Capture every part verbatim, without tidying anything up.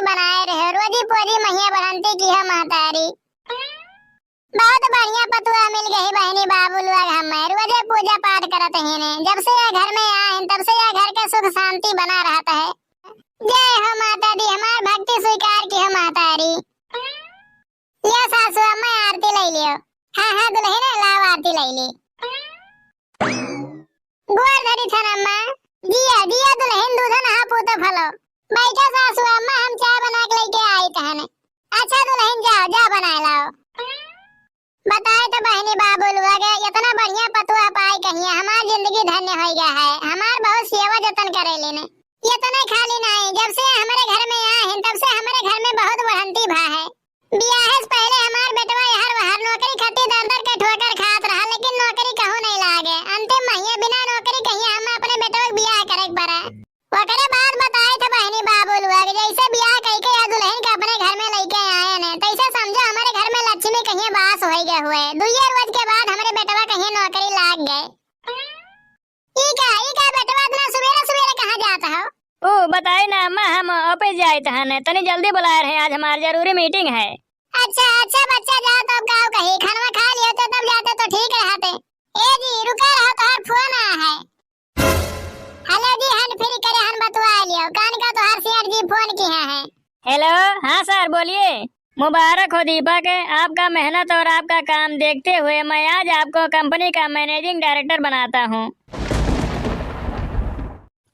बनाए रहे, रोजी पोजी महिया बढ़ंती किहो महतारी। बहुत बढ़िया पतुआ मिल गई बहिनी बाबू लोग, हमें रोजे पूजा पाठ करत हीने। जब से यह घर में आए हैं, तब से यह घर के सुख शांति बना रहता है। जय हो माता दी, हमार भक्ति स्वीकार किहो महतारी। लियो सासू अम्मा आरती लई लियो। हाँ हाँ दुलहिन, लाओ आरती लई ली। गोर धरी थन अम्मा। जिया जिया दुलहिन, दूधन हा पूतो फलो। बैठो सासू अम्मा, हम चाय बना के लेके आई तहन। अच्छा दुलहिन, जाओ जाओ बनाए लाओ। बताए तो बहिनी बाबू लोग, इतना बढ़िया पतुआ पाई कहिए, हमार जिंदगी धन्य हो गया है। हमार बहुत सेवा जतन करे लेने। इतने खाली नहीं, जब से हमरे घर में आए हैं, तब से हमरे घर में बहुत बढ़ंती भा है। बियाहे से पहले हमार बेटवा यहर वहर नौकरी खातिर दर दर के ठोकर खात रहा, लेकिन नौकरी कहूँ नहीं लागे। अंतिम महिया बिना नौकरी कहिए हम अपने बेटवा के बियाह करे के पड़ा। ओकरे बाद बताए थे बहिनी बाबू लोग, जैसे बियाह कई के या दुलहिन के अपने घर में लइके आए ने, तैसे समझो हमरे घर में लक्ष्मी कहिए वास होई गए हुए। दुइये रोज के बाद हमरे बेटवा कहिए नौकरी लाग गए। ई का, ई का बेटवा इतना सुबेरे सुबेरे कहाँ जात हो? ओ, बताई ना अम्मा, हम ऑफिस जाइत हन, तनी जल्दी बुलाए रहे, आज हमार जरूरी मीटिंग है। अच्छा, अच्छा बच्चा, जाओ तब गाँव कहीं, खानवा खा लियो तो तब जाते तो ठीक रहते। ए जी, रुका रहो, तोहार फोन आया है। हेलो जी, hand free करे हन, बतुआ लियो, कान का तोहार सेठ जी फोन किया है। हेलो, हाँ सर, बोलिए। मुबारक हो दीपक, आपका मेहनत और आपका काम देखते हुए मैं आज आपको कंपनी का मैनेजिंग डायरेक्टर बनाता हूँ।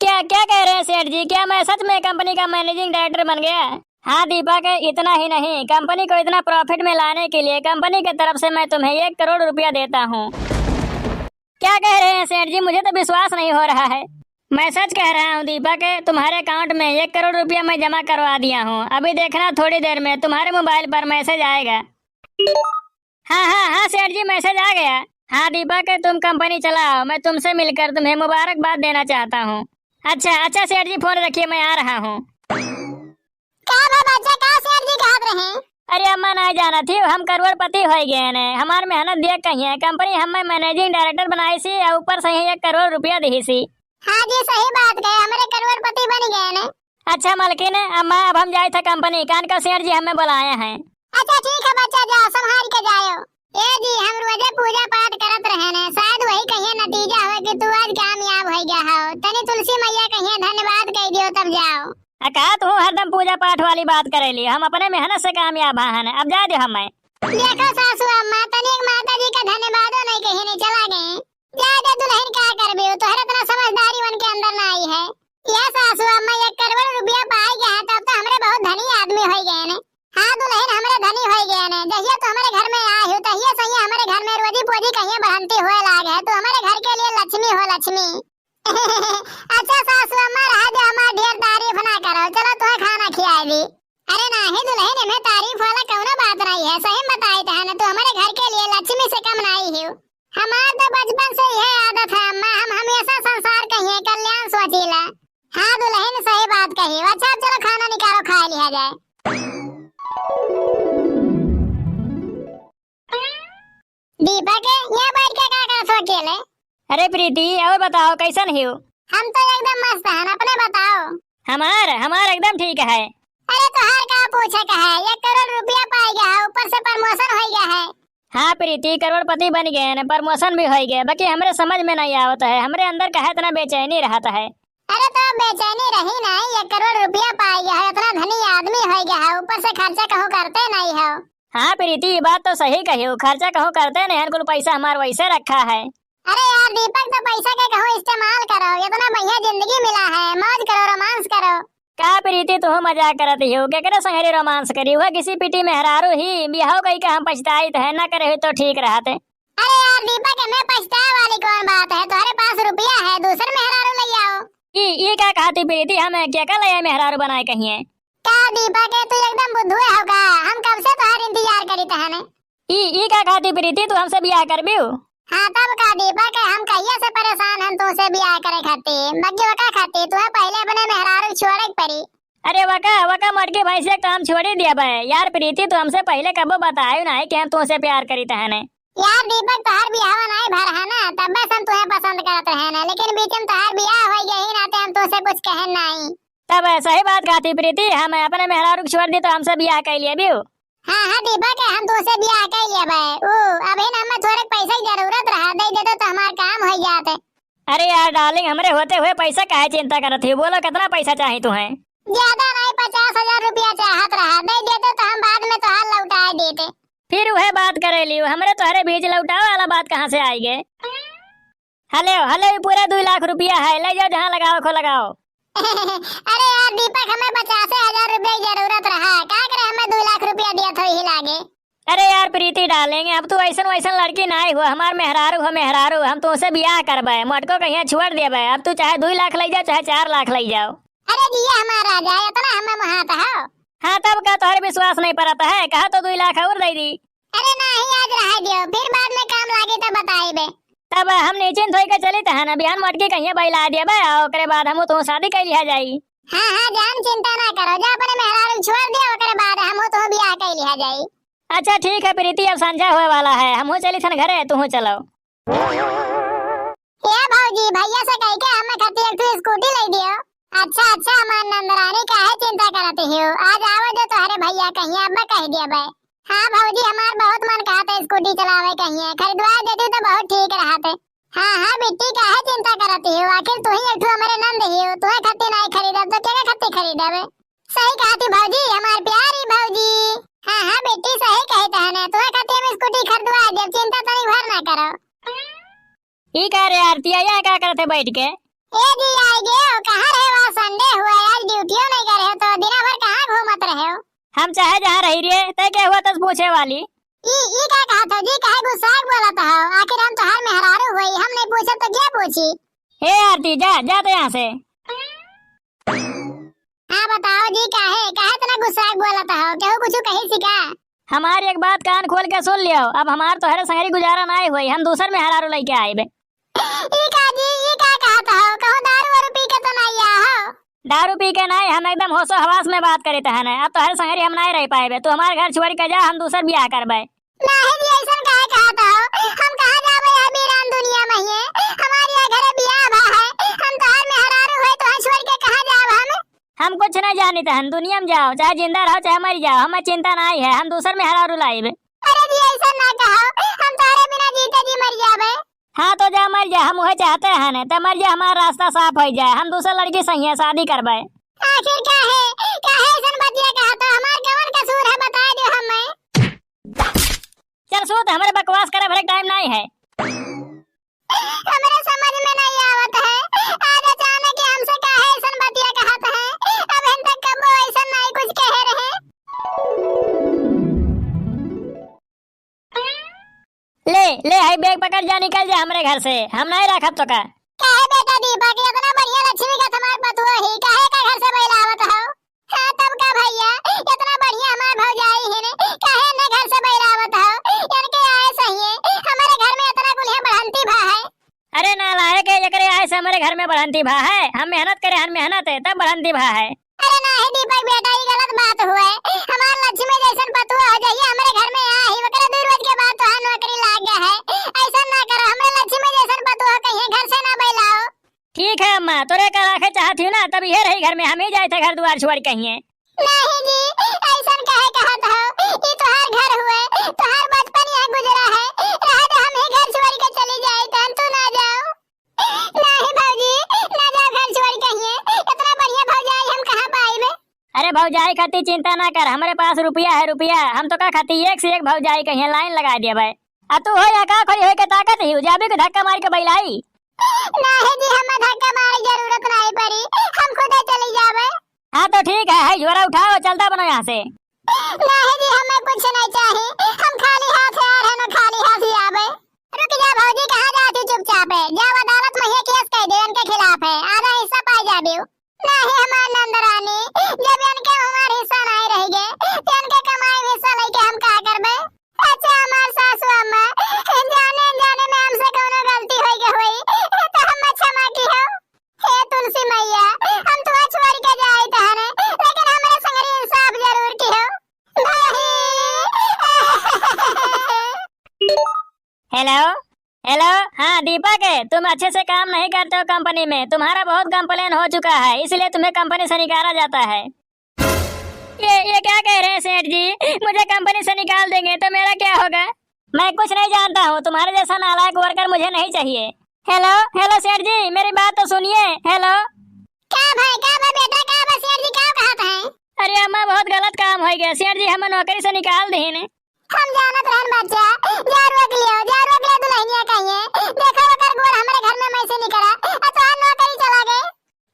क्या, क्या कह रहे हैं सेठ जी? क्या मैं सच में कंपनी का मैनेजिंग डायरेक्टर बन गया? हाँ दीपक, इतना ही नहीं, कंपनी को इतना प्रॉफिट में लाने के लिए कंपनी की तरफ से मैं तुम्हें एक करोड़ रुपया देता हूँ। क्या कह रहे हैं सेठ जी? मुझे तो विश्वास नहीं हो रहा है। मैं सच कह रहा हूँ दीपक, तुम्हारे अकाउंट में एक करोड़ रुपया मैं जमा करवा दिया हूँ। अभी देखना, थोड़ी देर में तुम्हारे मोबाइल पर मैसेज आएगा। हाँ, हाँ, हाँ सेठ जी, मैसेज आ गया। हाँ दीपक, तुम कंपनी चलाओ, मैं तुमसे मिलकर तुम्हें मुबारकबाद देना चाहता हूँ। अच्छा, अच्छा सेठ जी, फोन रखिए, मैं आ रहा हूँ। का भा बच्चा, का सेठ जी कहत रहे? अरे अम्मा, नाहीं जानत ही, हम करोड़पति होइ गए ने। हमार मेहनत देख कहिए, कंपनी हमें मैनेजिंग डायरेक्टर बनाइसी और ऊपर से ही एक करोड़ रुपया दिहिसी। हाँ जी, सही बात कहे, हमरे करोड़पति बन गए ने। अच्छा मलकिन, अम्मा, अब हम जाइत है कंपनी, कान का सेठ जी हमें बुलाए हैं। अच्छा ठीक है बच्चा, जाओ, संभाल के जायो। ए जी, हम रोजे पूजा पाठ करत रहे ने, शायद वही कहिए नतीजा हो कि तू आज कामयाब हो गया हो। तनी तुलसी मैया कहिए धन्यवाद कह दियो, तब जाओ। आ का तू हरदम पूजा पाठ वाली बात करेली? हम अपने मेहनत से कामयाब हन, अब जाए दे हमें। देखो सासू अम्मा, तनी एक माता जी का धन्यवादो नहीं कही, नहीं चला गए। जा दे दुलहिन, का करबे, तोहरे इतना समझदारी उनके अंदर ना आई है। ये सासू अम्मा, एक करोड़ रुपया पाई गया है, तब तो हमरे बहुत धनी आदमी हो गए ने। हाँ दुलहिन, हमरे धनी हो गए ने। जहिया तो हमरे घर में आए हो, तहिया सही हमरे घर में रोजी पोजी कहिए बढ़ंती होए लाग है। तू हमरे घर के लिए लक्ष्मी हो, लक्ष्मी। अच्छा सासू अम्मा, रहा दे, हमार ढेर तारीफ ना करो, चलो तुम्हें खाना खियाए दी। अरे नाही दुलहिन, एमे तारीफ वाला कउनो बात नहीं है, सही में बताई तहन, तू हमरे घर के लिए लक्ष्मी से कम नहीं हो। हमार तो बचपन से यह आदत है अम्मा, हम हमेशा संसार कहिए कल्याण सोचीला। हाँ दुलहिन, सही बात कही। अच्छा अब चलो खाना निकालो, खा लिया जाए। दीपक, यहाँ बैठ के का करत हो अकेले? अरे प्रीति, और बताओ कैसन हो? हम तो एकदम मस्त हन, अपने बताओ। हमार, हमार एकदम ठीक है। अरे तोहार का पूछे का है, एक करोड़ रुपया पाई गया है, ऊपर से प्रमोशन हो गया है। हाँ प्रीति, करोड़पति बन गए हैं, प्रमोशन भी हो गए, बाकी हमरे समझ में नहीं आवत है, हमरे अंदर काहे इतना बेचैनी रहत है। अरे तो बेचैनी रही नहीं, एक करोड़ रुपया पाई गया है, इतना धनी आदमी हो गया है, ऊपर से खर्चा कहूँ करते नहीं हो। हाँ प्रीति, ये बात तो सही कही हो, खर्चा कहूँ करते नहीं हैं, कुल पैसा हमार वैसे रखा है। अरे यार दीपक, तो पैसा के कहूँ इस्तेमाल करो, इतना बढ़िया जिंदगी मिला है, मौज करो, रोमांस करो। का प्रीति, तू मजाक करत हो? केकरे संगरी रोमांस करी? वह किसी पिटी मेहरारू ही, बिहाव कई का हम पछताइत है, ना करे हुई तो ठीक रहते। अरे यार दीपक, एमे पछताए वाली कौन बात है? तोहरे पास रुपया है, दूसर मेहरारू ले आओ। ई, ई का कहती प्रीति, हम केका ले मेहरारू बनाए कहिए? का दीपक, तू एकदम बुद्धू हो का? हम कब से तोहार इंतजार करी तहने। ई, ई का कहती प्रीति, तू हमसे बियाह करबियो? हाँ तब का दीपक, हम कहिए से परेशान हन तुमसे बियाह करे खातिर, बाकी वका खातिर तुम्हें पहले अपने मेहरारू छोड़े के पड़ी। अरे वका, वका मोटकी भैंसिया, तो हम छोड़ी दिया बे। यार प्रीति, तू हमसे पहले कबो बतायो ना है कि हम तुमसे प्यार करी तहने। यार दीपक, तोहार बियाह नहीं भर है ना, तब से हम तुम्हें पसंद करत रहे ना, लेकिन बीच में तोहार बियाह हो गया ही नाते हम तुमसे कुछ कहे नहीं। तब सही बात कहती प्रीति, हम अपने मेहरारू के छोड़ दी तो हमसे बियाह कइ लिया बिउ। हाँ, हाँ दीपक, हम तुमसे बियाह कइ लिया बे। ऊ, अभी ना हमें थोड़े पैसे की जरूरत रहा, दे देते तो हमार काम होइ जाते। अरे यार डार्लिंग, हमरे होते हुए पैसा काहे चिंता करत ही? बोलो कितना पैसा चाही तुहें? ज्यादा नहीं, पचास हजार रुपया चाहत रहा, दे देते तो हम बाद में तोहार लौटाए देते। फिर वह बात करे लियो, हमरे तोहरे बीच लौटावे वाला बात कहाँ से आइ गए? हले, हले, ई पूरा दुइ लाख रुपया है, लइ जाओ जहाँ लगावे को लगाओ। अरे यार दीपक, हमें पचासे हजार रुपया की जरूरत रहा, का करे हमें दुइ लाख रुपया दिया थो यही लागे। अरे यार प्रीति डार्लिंग, अब तू ऐसन वैसन लड़की नाई हो, हमार मेहरारू हो मेहरारू, हम तुमसे बियाह करबे, मोटको कहिया छोड़ देबे। अब तू चाहे दुइ लाख लइ जाओ चाहे चार लाख लइ जाओ। अरे जिया हमार राजा, इतना हमें महात हो। हाँ तब का तोहरे विश्वास नहीं परत है, कहा तो दुइ लाख और दइ दी। अरे नाही, आज रहे दियो, फिर बाद में काम लागे तब बताइबे। तब हम निश्चिंत होइके चलित हन, बिहान मोटकी कहिया बइला देबे, और ओकरे बाद हम तू शादी कइ लिहा जाई। हाँ, हाँ जान, चिंता ना करो, जा अपने मेहरारू छोड़ दियो, ओकरे बाद हम तू बियाह कइ लिहा जाई। अच्छा ठीक है प्रीति, अब संझा होए वाला है, हमहू चलित हन घरे, तुहू चलो। ए भौजी, भैया से कह के हमें खातिर एक ठो स्कूटी लइ दियो। अच्छा, अच्छा, हमार नंदरानी, काहे चिंता करत हो? आज आवे दो तोहरे भैया कहिया, अब कह देबे। हाँ भौजी, हमार बहुत मन कहत है स्कूटी चलावे कहिया, खरीदवा देती तो बहुत ठीक रहत। हाँ, हाँ बिट्टी, काहे चिंता करत हो? आखिर तू ही एक ठो हमारे नंद हो, तुहे खातिर नहीं खरीदब तो केकरे खातिर खरीदब? सही कहती भौजी, हमार प्यारी भौजी। हाँ, हाँ बिट्टी, सही कहत है ना, तुहे खातिर हम स्कूटी खरीदवा देब, चिंता तनी भर ना करो। ई का रे आरती, या का करत है बैठ के? ए जी, आइ गए हो, कहाँ रहे हो? आज संडे हुआ है, आज ड्यूटियो नहीं करे हो, तो दिना भर कहाँ घूमत रहे हो? हम चाहे जहाँ रही रे, तै के हुआ तस पूछे वाली? ई, ई का कहत हो जी, काहे गुस्सा के बोलत हो? आखिर हम तोहार मेहरारू हुई, हम नहीं पूछब तो क्या पूछी? हे आरती, जा, जा तो यहाँ से। हाँ बताओ जी, काहे, काहे इतना गुस्सा के बोलत हो? केहू कुछ कही सिका? हमार एक बात कान खोल के सुन लियो, अब हमार तोहरे संगरी गुजारा नाई होई, हम दूसर मेहरारू लइके आइबे। ई का जी, ई का कहत हो? कहूँ दारू वारू पी के तो नाई आ हो? दारू पी के नाई, हम एकदम होशो हवास में बात करित हन। अब तोहरे संगरी हम नाई रह पाइबे, तू हमार घर छोड़ के जा, हम दूसर बियाह करबे। नाहीं जी, ऐसन काहे कहत हो? हम कहाँ जाबे यह वीरान दुनिया में हिये? हमार यह घरे बियाह भा है, हम तोहर मेहरारू होई, तोहर छोड़ के कहाँ जाब हम? हम कुछ नहीं जानित हन, दुनिया में जाओ, चाहे जिंदा रहो, चाहे मर जाओ, हमें चिंता नहीं है, हम दूसर मेहरारू लाइब। अरे जी, ऐसा ना कहो, हम तोहरे बिना जीते जी मर जाबे। हाँ, तो जा मर जा, हम वह चाहते हैं न, तो मर जा, हमारा रास्ता साफ हो जाए, हम दूसर लड़की सही है, शादी करबे। आखिर काहे, काहे ऐसन बतिया कहत हो? हमार कवन कसूर है, बता दो हमें। चल सूत, हमरे बकवास करे भरे टाइम नहीं है। हमरे समझ में नहीं आवत है, आज अचानक ही हमसे काहे ऐसन बतिया कहत है, अब इन तक कबो ऐसन नहीं कुछ कहे रहे। ले, ले, हई बैग पकड़ जा, निकल जा हमरे घर से, हम नहीं रखब तो का। काहे बेटा दीपक, इतना बढ़िया लक्ष्मी का तुम्हार पतुआ ही, काहे का घर से बैलावत हो? हाँ, तब का भैया, इतना बढ़िया हमार भौजाई है ने, काहे ने घर से बैलावत हो? इनके आए सही है, हमारे घर में इतना कुल है बढ़ंती भा है। अरे नालायक है, एकरे आए से हमारे घर में बढ़ंती भा है। हम मेहनत करे हन, मेहनत है, तब बढ़ंती भा है। अरे नाही दीपक बेटा, ई गलत बात हुए। हमार लक्ष्मी जैसन पतुआ हो जाइए, हमरे घर में आ ही, ओकरे दू रोज के बाद तोहार नौकरी लाग गया है। ऐसा ना करो, हमरे लक्ष्मी जैसन पतुआ कहिए घर से ना बैलाओ। ठीक है अम्मा, तोरे का राखे चाहत हूँ ना, तब ये रही घर में, हम ही जाए थे घर दुआर छोड़ कहिए। नहीं जी, ऐसन काहे कहत हो? ई तोहार घर हुए, तोहार बचपन यहाँ गुजरा है। रह दे, हम ही घर छोड़ के चली जाए, तहन तू ना जाओ। नहीं भौजी, ना जाओ घर छोड़ कहिए। इतना बढ़िया भौजाई हम कहाँ पाइबे? अरे भौजाई खातिर चिंता ना कर, हमरे पास रुपया है रुपया। हम तो का खातिर एक से एक भौजाई कहिए लाइन लगा देबे। आ तू हो या का खड़ी होई के ताकत ही, जाबी के धक्का मार के बैलाई। नहीं जी, हमें धक्का मारे जरूरत नहीं पड़ी, हम खुदे चली जाबे। हाँ तो ठीक है, है झोरा उठाओ, चलता बनो यहाँ से। नहीं जी, हमें कुछ नहीं चाहिए, हम खाली हाथ है, और हम खाली हाथ ही आबे। रुक जा भौजी, कहाँ जाती चुपचाप है? जाओ अदालत में ये केस कह दे इनके खिलाफ है, आधा हिस्सा पाए जाबे। नहीं हमार नंद रानी, जब इनके हमार हिस्सा नहीं रह गए, तो इनके कमाई में हिस्सा लेके हम का करबे? अच्छा हमार सासू अम्मा, जाने अनजाने में हमसे कौनो गलती हो गई होई, तो हम क्षमा की हो। हे तुलसी मैया, हम तुहा छोड़ के जाए तहने, लेकिन हमारे संगरी इंसाफ जरूर की हो। नहीं। हेलो। हेलो, हाँ दीपक, तुम अच्छे से काम नहीं करते हो कंपनी में, तुम्हारा बहुत कंप्लेन हो चुका है, इसलिए तुम्हें कंपनी से निकाला जाता है। ये, ये क्या कह रहे हैं सेठ जी? मुझे कंपनी से निकाल देंगे तो मेरा क्या होगा? मैं कुछ नहीं जानता हूँ, तुम्हारे जैसा नालायक वर्कर मुझे नहीं चाहिए। हेलो, हेलो सेठ जी, मेरी बात तो सुनिए। हेलो। का भाई, का भाई बेटा, का भाई सेठ जी, का कहत हैं? अरे अम्मा, बहुत गलत काम हो गया सेठ जी, हमें नौकरी से निकाल दीन। हम जानत रहन बच्चा, जा रोक लियो, जा रोक लियो दुल्हनिया कहिए। देखो ओकर गोर हमरे घर में मैं से निकला, आ तोहार नौकरी चला गए।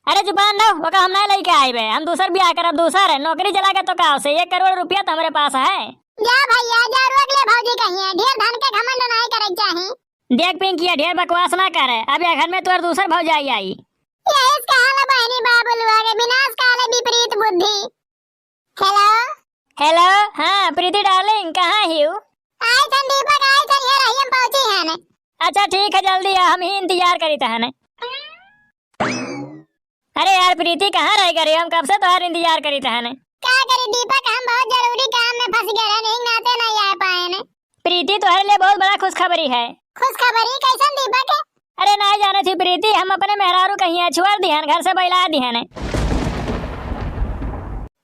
अरे जुबान दो, ओका हम ना लेके आइबे, हम दूसर बियाह करब, दूसर है, नौकरी चला गए तो का होसे, एक करोड़ रुपया तो हमरे पास है। जा भैया, जा रोक ले भौजी कहिए, ढेर धन के घमंड नहीं करे के चाही। देख पिंकिया, ढेर बकवास ना करे, अब यह घर में तोर दूसर भौजाई आई। यही से कहाला बहनी बाबुलुआ के विनाश काले विपरीत बुद्धि। हेलो। हेलो, हाँ प्रीति डार्लिंग, कहाँ हिउ? आई थन दीपक, आई थन, ये रही हम पहुँची हन। अच्छा ठीक है, जल्दी आ, हम ही इंतजार करीत हन। अरे यार प्रीति, कहाँ रह गए? हम कब से तोहार इंतजार करीत हन। का करी दीपक, हम बहुत जरूरी काम में फंस गए रहन, यही नाते नहीं आ पाए न। प्रीति, तोहरे लिए बहुत बड़ा खुशखबरी है। खुशखबरी? कैसन दीपक? अरे नहीं जाने थी प्रीति, हम अपने मेहरारू कहिया छोड़ दिहन, घर से बैला दिहन।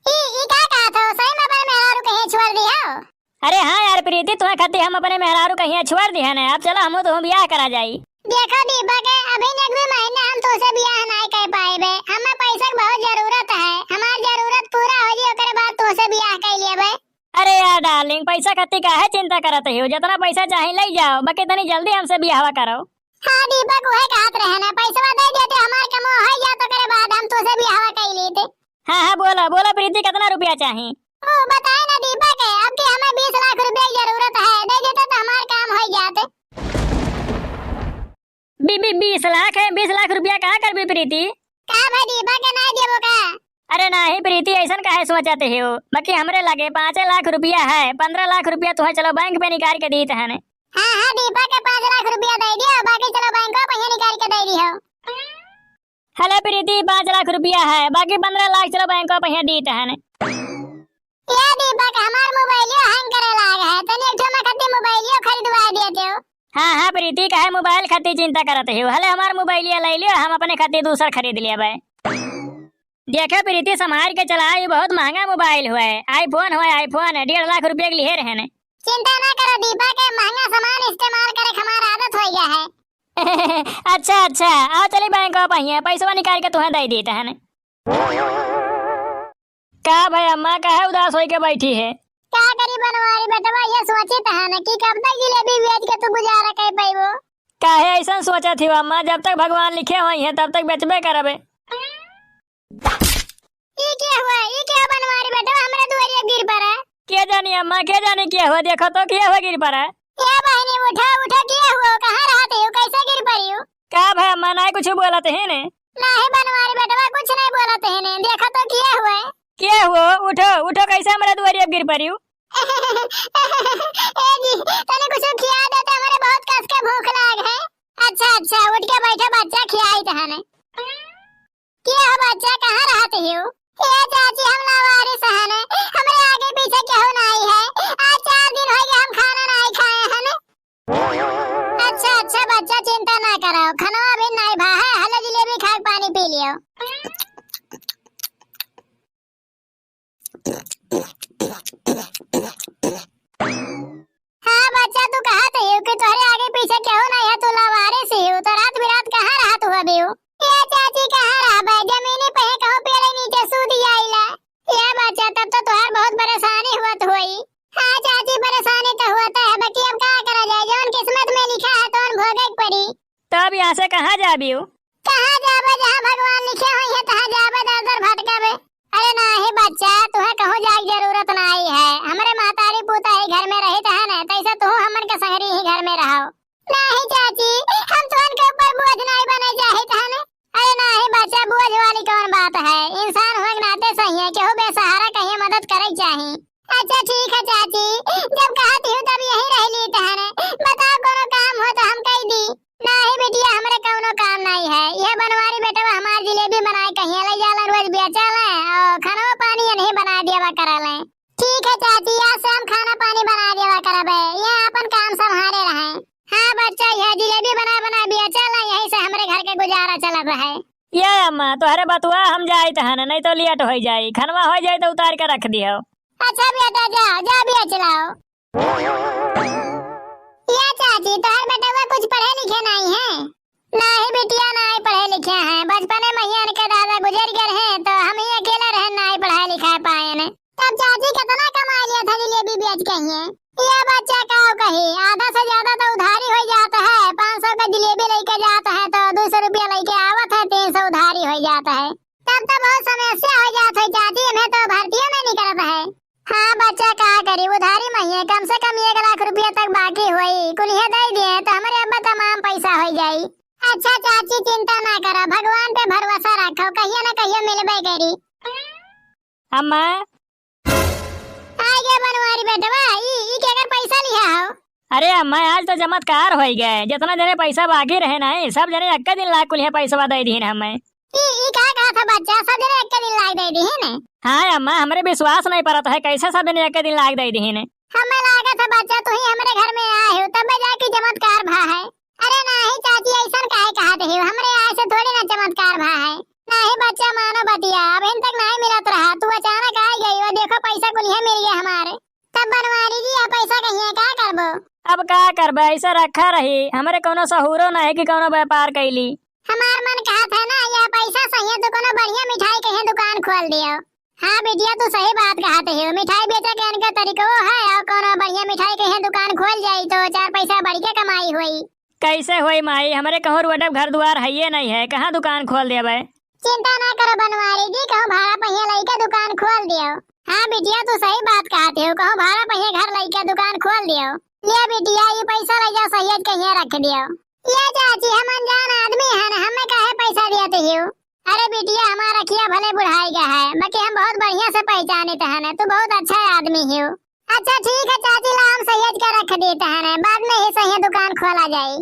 ई, ई का कहत हो? सही में अपने मेहरारू कहिया छोड़ दिहो? अरे हाँ यार प्रीति, तुम्हें खातिर हम अपने मेहरारू कहिया छोड़ दिहन। अब चलो हमहू तुहूँ बियाह करा जाई। देखो दीपक, अभी एक दो महीना हम तुहसे बियाह नहीं कर पाएबे, हमें पैसा के बहुत जरूरत है, हमार जरूरत पूरा हो जाई, ओकरे बाद तुहसे बियाह कर लेबे। अरे यार डार्लिंग, पैसा खातिर काहे चिंता करत हो? जितना पैसा चाही ले जाओ, बाकी इतनी जल्दी हमसे बियाहवा करो। हाँ दीपक, उहे कहत रहे ना, पैसवा दे देते, हमार कमवा हो जात, ओकरे बाद हम तुहसे बियाहवा कर लेते। हाँ हाँ, बोला बोला प्रीति, कितना रुपया चाही? ओ बताए ना दीपक, अब के हमें बीस लाख रुपया की जरूरत है, दे देते तो हमार काम हो जाते। बी, बी, बीस लाख है, बीस लाख रुपया का करबी प्रीति? का भाई दीपक के नहीं देबो का? अरे नाही प्रीति, ऐसन काहे सोचत हो? बाकी हमरे लगे पाँच लाख रुपया है, पन्द्रह लाख रुपया तुहे चलो बैंक पे निकाल के दीत हन। हाँ हाँ दीपक के पाँच लाख रुपया दे दियो, बाकी चलो बैंक पे निकाल के दे दियो। हले प्रीति, पाँच लाख रुपया है, बाकी पन्द्रह लाख चलो बैंक पे दीत हन। ए दीपक, हमार मोबाइलियो हैंग करे लाग है, तनी एक ठो में खातिर मोबाइलियो खरीदवा देते हो। हाँ हाँ प्रीति, काहे मोबाइल खातिर चिंता करत हो? हले हमार मोबाइलिया ले लियो, हम अपने खातिर दूसर खरीद लेबे। देखे प्रीति, संभाल के चला, ई बहुत महंगा मोबाइल हुए, iPhone हुए, iPhone डेढ़ लाख रुपया के लिए रहने। चिंता ना करो दीपक, महंगा सामान इस्तेमाल करे के हमार आदत हो गया है। अच्छा अच्छा, आओ चली बैंक पे, पैसवा निकाल के तुहे दे देत हन। का भाई अम्मा, काहे उदास होई के बैठी है? का करी बनवारी बेटवा, ये सोचित हन कि कब तक जिलेबी बेच के तू गुजारा कर पैबो? काहे ऐसन सोचत हो अम्मा, जब तक भगवान लिखे होई है तब तक बेचबे करबे। ई के हुआ, ई के हुआ बनवारी बेटवा, हमरा दुआरी अब गिर पड़ा। के जानी अम्मा, के जानी के हुआ, देखो तो के हुआ गिर पड़ा। ए बहिनी, उठो, उठो, के हुआ, कहाँ रहत हो, कैसे गिर पड़ी हो? का भाई अम्मा, नाहीं कुछ बोलत है ने? नाहीं बनवारी बेटवा, कुछ नहीं बोलत है ने, देखो तो के हुआ। के हुआ, उठो, उठो, कैसे हमरा दुआरी अब गिर पड़ी हो? ए जी, तनी कुछ खिया दे तो हमरे बहुत कस के भूख लाग है। अच्छा, अच्छा, उठ के बैठो बच्चा, खियाई तहने। के हो बच्चा, कहाँ रहत हो? ए चाची, हम लावारिस हन, हमरे आगे पीछे केहू नाई है। आज चार दिन हो गए हम खाना नाई खाए हन। अच्छा, अच्छा बच्चा, चिंता ना करो, खनवा अभी नाई भा है, हले जिलेबी खा के पानी पी लियो। हाँ बच्चा, तू कहत हो कि तोहरे आगे पीछे केहू नहीं है, तू लावारिस ही हो, तो रात बिरात कहाँ रहत हुआ भी हो? ए चाची, कहाँ रहबे, जमीनी पे है, कहूँ पेड़े नीचे सूत जाइला। ए बच्चा, तब तो तोहार बहुत परेशानी हुआ तो होई। हाँ चाची, परेशानी तो हुआ तो है, बाकी अब का करा जाए, जौन किस्मत में लिखा है तौन भोगे के पड़ी। तब यहाँ से कहाँ जाबियो? कहाँ जाबे, जहाँ भगवान लिखे होई है तहाँ जाबे, दर दर भटकबे। अरे नाही बच्चा, तुहे कहूँ जाए के जरूरत नाही है। हमरे महतारी पूता ही घर में रहित है न, तैसे तू हमन के संगरी ही घर में रहो। नाही चाची, हम तुहन के ऊपर बोझ नाही बने चाहित हन। अरे नाही बच्चा, बोझ वाली कौन बात है? इंसान होए के नाते सही है, केहू बेसहारा कहिए मदद करे के चाही। अच्छा ठीक है चाची, जब कहत हो तब यहीं रह ली तहने। बताओ कोनो काम हो तो हम कह दी। नाही बिटिया, हमरे कौनो काम नाही है। यह बनवारी बेटवा हमार जिलेबी बनाए कहिए ले जाला, रोज बेचा ले और खानो पानी यहीं बना देवा करा ले। ठीक है चाची, आज से हम खाना पानी बना देवा करबे, ये अपन काम संभारे रहे। हाँ बच्चा, यह जिलेबी हाँ, तोहरे बतुआ हम जाइत हन, नहीं तो लेट होइ जाई। खनवा होइ जाई तो उतार के रख दियो। अच्छा बेटा, जाओ, जाओ बेच लाओ। या चाची, तोहर बेटवा कुछ पढ़े लिखे नाहीं है? नाहीं बिटिया, नाहीं पढ़े लिखे हैं। बचपने में ही इनके दादा गुजर गए हैं, तो हम ही अकेले रहे, नाहीं पढ़ाए लिखाए पाएन। तब चाची, कितना कमाई लिया था जिलेबी बेच के ही? ये बच्चा का कही, आधा से ज्यादा तो उधारी होइ जात है। पाँच सौ का जिलेबी लइके जात है तो दो सौ रुपया लइके आवत है, तीन सौ उधारी होइ जात है। तब तो बहुत समस्या होइ जात है चाची, हमें तो भर्तियों में निकलत है। हाँ बच्चा, का करी, उधारी में ही है, कम से कम एक लाख रुपया तक बाकी होई, कुलिहे दे दिए तो हमरे अब्बा तमाम पैसा होइ जाई। अच्छा चाची, चिंता ना करा, भगवान पे भरोसा रखो, कहियो ना कहियो मिलबे करी। अम्मा। आ गया बनवारी बेटवा, ई, ई केकर पैसा लिहा हो? अरे अम्मा, आज तो चमत्कार होइ गए, जितना जने पैसा बाकी रहे नहीं, सब जने एक्के दिन लाग कुलिहे पैसवा दे दीन हमें। ई, ई का कहत ह बच्चा, सब जने एक्के दिन लाग दे दीन? हाँ अम्मा, हमरे विश्वास नहीं परत है, कैसे सब जने एक्के दिन लाग दे दीन? हमें लागत है बच्चा, तू ही हमरे घर में आए हो, तब जाके चमत्कार भा है। अरे नाहीं चाची, ऐसन काहे कहत हो? हमरे आए से थोड़ी ना चमत्कार भा है। नाहीं बच्चा, मानो बतिया, अबहिन तक नाहीं मिलत रहा, तू अचानक आ गई हो, देखो पैसा कुलिहे मिल गए हमारे। तब बनवारी जी, यह पैसा कहिए का करबो? अब का करबे, ऐसे रखा रही, हमरे कौनो सहूरो नाहीं कि कौनो व्यापार कैली। हमार मन कहत है ना, यह पैसा सहिए तो कौनो बढ़िया मिठाई कहिए दुकान खोल दियो। हाँ बिटिया, तू सही बात कहत हो, मिठाई बेचे के इनका तरीको है, और कौनो बढ़िया मिठाई कहिए दुकान खोल जाई तो चार पैसा बढ़ के कमाई होई। कैसे होई माई, हमरे कहूँ रोड पर घर दुआर हइये नहीं है, कहाँ दुकान खोल देबे? चिंता ना करो बनवारी जी, कहूँ भाड़ा पहिया लइके दुकान खोल दियो। हाँ बिटिया, तू सही बात कहत हो, कहूँ भाड़ा पहिया घर लइके दुकान खोल दियो। ले बिटिया, ये पैसा ले जा, सहियत कहिए रख दियो। ये चाची, हम अनजान आदमी हन, हमें काहे पैसा दियत हो? अरे बिटिया, हमार अखिया भले बुढ़ाई गया है, बाकी हम बहुत बढ़िया से पहचानित हन, तू बहुत अच्छा आदमी हो। अच्छा ठीक है चाची, ला हम सहेज के रख देत हन, बाद में ही सही दुकान खोला जाई।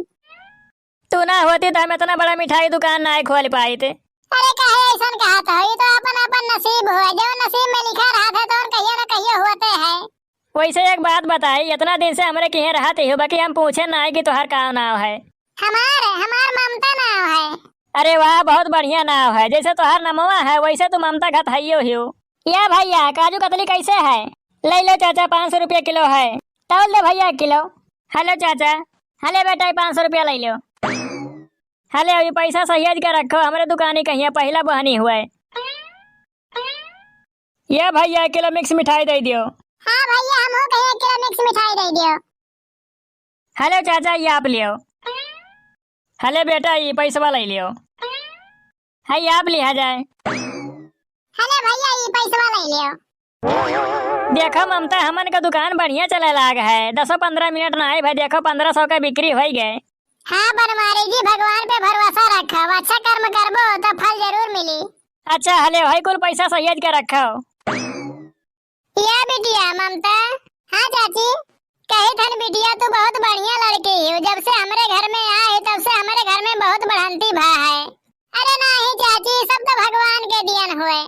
तू ना होती तो हम इतना बड़ा मिठाई दुकान ना खोल पाइत। अरे काहे ऐसन कहत हो, ये तो अपन अपन नसीब हो, जो नसीब में लिखा रहत है तो कहियो ना कहियो होते है। वैसे एक बात बताई, इतना दिन से हमरे किहे रहत हो, बाकी हम पूछे ना कि तोहार का नाव है? हमार, हमार ममता नाव है। अरे वाह, बहुत बढ़िया नाव है, जैसे तोहार नमवा है वैसे तू ममता घत हइयो हो। या भैया, काजू कतली कैसे है? ले लो चाचा, पाँच सौ रुपया किलो है। तौल दे भैया एक किलो। हेलो चाचा। हेले बेटा, ई पाँच सौ रुपया ले लो। हेले, अभी पैसा सहेज के रखो, हमरे दुकानी कहिया पहिला बहनी हुए। ये भैया, एक किलो मिक्स मिठाई दे दियो। हाँ भैया, हमहू कहिए एक किलो मिक्स मिठाई दे दियो। हेले चाचा, ये आप लियो। हेले बेटा, ये पैसवा ले लियो। है, ये आप लिहा जाए। हेले भैया, ये पैसवा ले लियो। देखो ममता, हमन का दुकान बढ़िया चले लाग है, दसो पन्द्रह मिनट ना आए भाई, देखो पन्द्रह सौ का बिक्री होइ गए। हाँ बनवारी जी, भगवान पे भरोसा रखो, अच्छा कर्म करबो तो फल जरूर मिली। अच्छा, हले भाई, कुल पैसा सहेज के रखो। या बिटिया ममता। हाँ चाची। कही थन बिटिया, तू बहुत बढ़िया लड़की हो, जब से हमरे घर में आए तब से हमरे घर में बहुत बढ़ंती भा है। अरे नाहीं चाची, सब तो भगवान के दियन हुए।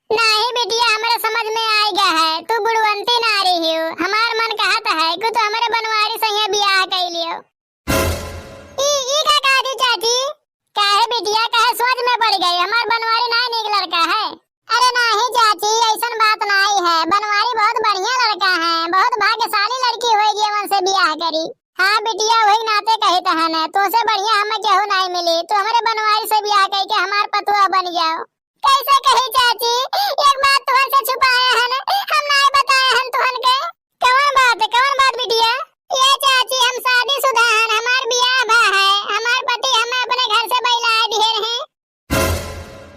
नाहीं बिटिया, हमरे समझ में आइ गया है, तू गुणवंती नारी हो। हमार मन कहत है कि तू हमरे बनवारी सहिया बियाह कइ लियो। ई, ई का कहत ही चाची? काहे बिटिया, काहे सोच में पड़ गई? हमार बनवारी नाहीं नीक लड़का है। अरे नाहीं चाची, ऐसन बात नाहीं है, बनवारी बहुत बढ़िया लड़का है, बहुत भाग्यशाली लड़की होई जेवन से बियाह करी। हाँ बिटिया, वही नाते कहित हन, तोसे बढ़िया हमें केहू नाहीं मिली, तू हमरे बनवारी से बियाह कइके हमार पतोह बन जाओ। कैसे कही चाची, एक बात तुहन से छुपाए हन, हम नाहीं बताए हन तुहन के। कवन बात, कवन बात बिटिया? ये चाची, हम शादीशुदा हन, हमार बियाह भा है, हमार पति हमें अपने घर से बैलाए दिहे रहे।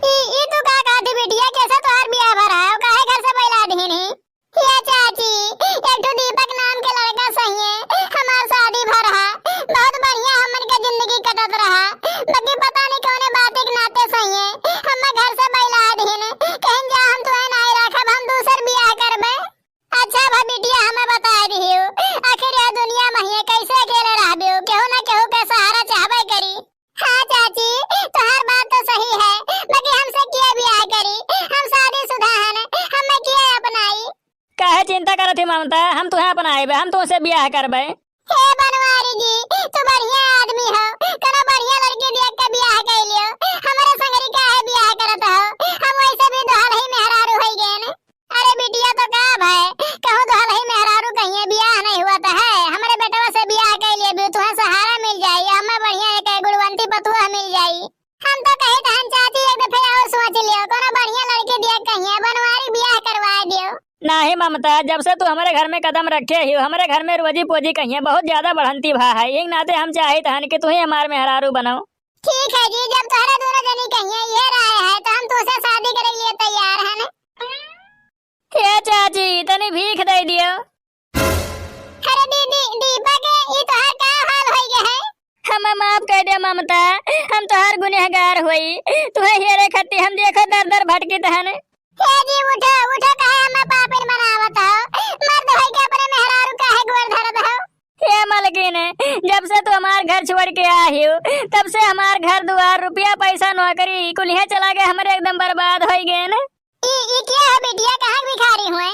ई, ई तू का कहत ही बिटिया, कैसे तोहार बियाह भा रहा है, काहे घर से बैला दिहिन ही? ये चाची, एक ठो दीपक नाम के लड़का सहिए, हमार शादी भा रहा, बहुत बढ़िया हमन के जिंदगी कटत रहा, बाकी पता नहीं कौने बात के नाते सहिए, हमें घर से बैला दिहिन, कहिन जा हम तुहे नाहीं रखब, हम दूसर बियाह करबे। अच्छा भा बिटिया, हमें बताए दिहियो, आखिर यह दुनिया में ही कैसे अकेले रहबियो, केहू ना केहू के सहारा चाहबे करी। हाँ चाची, तोहार बात तो सही है, बाकी हमसे किया बियाह करी, हम शादीशुदा हन, हमें किया अपनाई। काहे चिंता करत ही ममता, हम तुहे अपनाइबे, हम तुहसे बियाह करबे। हे बनवारी जी, तू बढ़िया आदमी हो, कौनो बढ़िया लड़की देख के बियाह कइ लियो, हमरे संगरी काहे बियाह करत ममता, जब से तू हमरे घर में कदम रखे ही, हमरे घर में रोजी पोजी कहिए बहुत ज्यादा बढ़न्ती भा है। एक नाते हम चाहित हन कि तू ही हमार मेहरारू बनो। ठीक है जी, जब तोहरे दोनों जनी कहिए ये राय है तो हम तुहसे शादी करे लिए तैयार हन। हे चाची, तनी भीख दे दियो। अरे दीदी, दीपक, ई तोहार का हाल होई गए है? हमें माफ कर दे ममता, हम तोहार गुनहगार होई। तुहे हेरे खत्ती हम देखो दर दर भटकित हन। हे जी, उठो, उठो, काहे हमें पापिन बनावत हो? मर्द होई के अपने मेहरारू काहे गोड़ धरत हो? हे मलकिन, जब से तू हमार घर छोड़ के आहियो, तब से हमार घर दुआर, रुपया पैसा, नौकरी, कुलिया चला गए, हमरे एकदम बर्बाद होई गए न। ई, ई क्या है बिटिया, कहाँ के भिखारी हुए?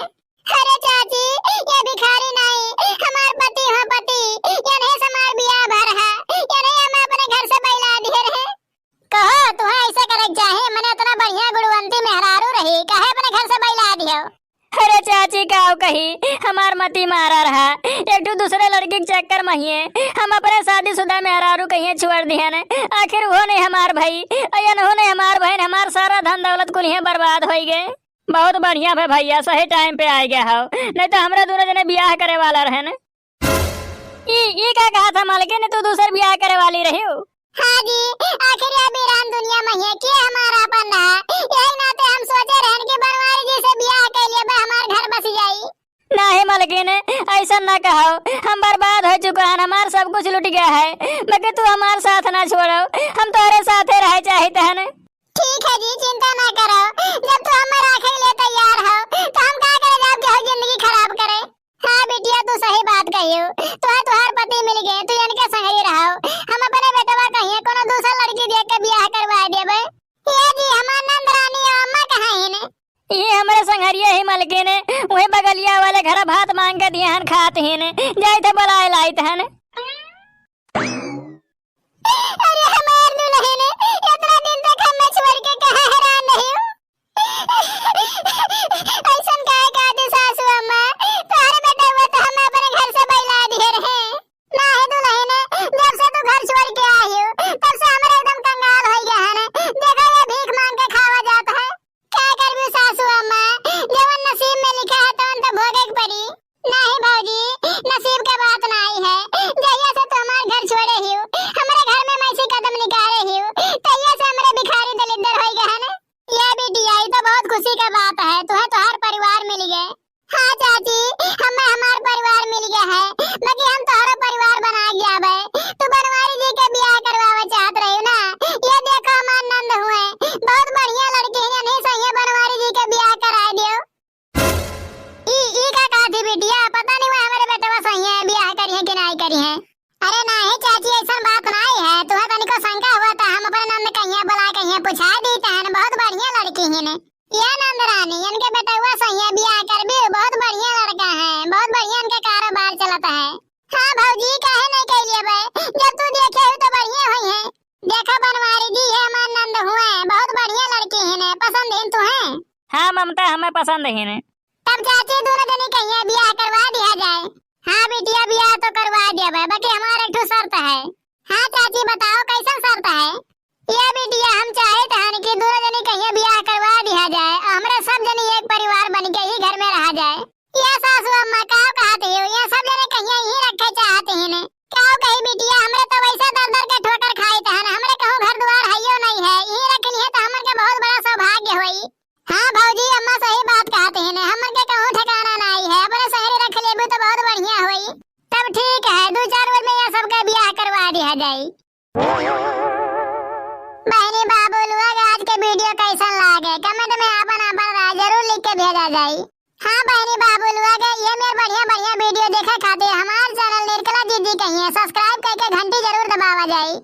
अरे चाची, ये भिखारी नहीं, हमार पति हो पति, यनहे से हमार बियाह भर है, यनहे हमें अपने घर से बैला दिए रहे। कहो, तुहे ऐसे करे के चाही, मने इतना बढ़िया गुणवंती मेहरारू रही, काहे अपने घर से बैला दियो? अरे चाची, काव कही, हमार मती मारा रहा, एक ठो दूसरे लड़की के चक्कर में हिये, हम अपने शादीशुदा मेहरारू कहिए छोड़ दिहन, आखिर वो नहीं हमार भाई, अयन हो नहीं हमार बहन, हमार सारा धन दौलत कुल हिये बर्बाद होई गए। बहुत बढ़िया भे भैया, सही टाइम पे आइ गया हो, नहीं तो हमरा दोनों जने बियाह करे वाला रहन। ई, ई का कहा था मलकिन, तू दूसर बियाह करे वाली रही हो? हाँ जी, आखिर ये वीरान दुनिया में है, के हमारा अपन रहा? यही नाते हम सोचे रहन कि बनवारी जी से बियाह कर लिए, बे हमार घर बस जाई। नहीं मलकिन, ऐसा ना कहो, हम बर्बाद हो चुका हन, हमार सब कुछ लुट गया है, मगर तू हमार साथ ना छोड़ो, हम तोहरे साथे रहे चाहित हन। ठीक है जी, चिंता ना करो, जब तू हमें राखे के लिए तैयार हो, तो हम का करे जाब के हो जिंदगी खराब करे। हाँ बिटिया, तू सही बात कहियो, तोहे तोहार पति मिल गए, तू इनके संगे रहो, हम अपने बेटवा कहिए कोनो दूसर लड़की देख के बियाह करवा देबे। ये जी, हमार नंद रानी और अम्मा कहाँ हिन? ये हमरे संघरिया ही मलकिन, वही बगलिया वाले घर भात मांग के दिए हन, खात हिन, जाइत है बुलाए लाइत हन। अरे हमार दुल्हन, इतना दिन तक हमें छोड़ के कहाँ हैरान रही हो? ऐसन काहे कह दी सासू अम्मा? तोहरे बेटवा तो हमें अपने घर से बैला दिए रहे। ना है दुल्हन, जब से तू घर छोड़ के आई हो, तब से हमरे एकदम कंगाल हो गया है ना। देखो ये भीख मांग के खावा जाता है। का करबू सासू अम्मा, जवन नसीब में लिखा है तवन तो भोगे के पड़ी। नहीं भौजी, नसीब के बात नहीं है। जहिया से तू हमार घर छोड़े हियो, हमरे घर में मैसी कदम निकाले हियो, तहिया से हमरे भिखारी दलिद्दर होई गए हैं। ये बिटिया, ई तो बहुत खुशी के बात है, तुहे तोहार परिवार मिल गए। हाँ चाची, हमें हमार परिवार मिल गया है, बाकी हम तोहरो परिवार बना गया बे। तू बनवारी जी के बियाह करवावे चाहत रही ना, ये देखो हमार नंद हुए, बहुत बढ़िया लड़की है, नहीं सही है, बनवारी जी के बियाह करा दियो। ई, ई का कहत ही बिटिया? पता नहीं वो हमरे बेटवा सही है, बियाह करी है कि नहीं करी है। अरे नहीं चाची, ऐसन बात नहीं है। तुहे तनिको शंका हुआ था, हम अपने नंद कहिए बुला कहिए पूछा दी तहन, बहुत बढ़िया लड़की हिन। ये नंद रानी, इनके बेटवा सही है, बियाह करबी, बहुत बढ़िया लड़का है, बहुत बढ़िया इनके कारोबार चलत है। हाँ भौजी, काहे नहीं कैलिए बे? जब तू देखे हो तो बढ़िया हुई है। देखा बनवारी जी है, हमार नंद हुए, बहुत बढ़िया लड़की हिन, पसंद हिन तुहे? हाँ ममता, हमें पसंद हिन। तब चाची दोनों जनी कहिए बियाह करवा दिया जाए। हाँ बिटिया, बियाह तो करवा दिया बे, बाकी हमार एक ठो शर्त है। हाँ चाची बताओ, कैसन शर्त है? ये बिटिया, हम चाहित हन कि दोनों जनी कहिए बियाह करवा दिया जाए, हमरे सब जनी एक परिवार बन के ही घर में रहा जाए। ये सासू अम्मा का कहत हो, ये सब जने कहिए यहीं रखे चाहत हिन। का कही बिटिया, हमरे तो वैसे दर दर के ठोकर खाइत हन, हमरे कहूँ घर दुआर हइयो नहीं है, यहीं रखनी है तो हमन के बहुत बड़ा सौभाग्य होई। हाँ भौजी, अम्मा सही बात कहत हिन, हमन के कहूँ ठिकाना नहीं है, अपने शहरे रख लेबू तो बहुत बढ़िया होई। तब ठीक है, दो चार रोज में ये सबके बियाह करवा दिया जाई। बहनी बाबू लोग, आज के video कैसन लागे, comment में आपन आपन राय जरूर लिख के भेजा जाई। हाँ बहनी बाबू लोग, ये मेर बढ़िया बढ़िया video देखे खातिर हमार channel निर्कला दीदी कहिए subscribe करके घंटी जरूर दबावा जाई।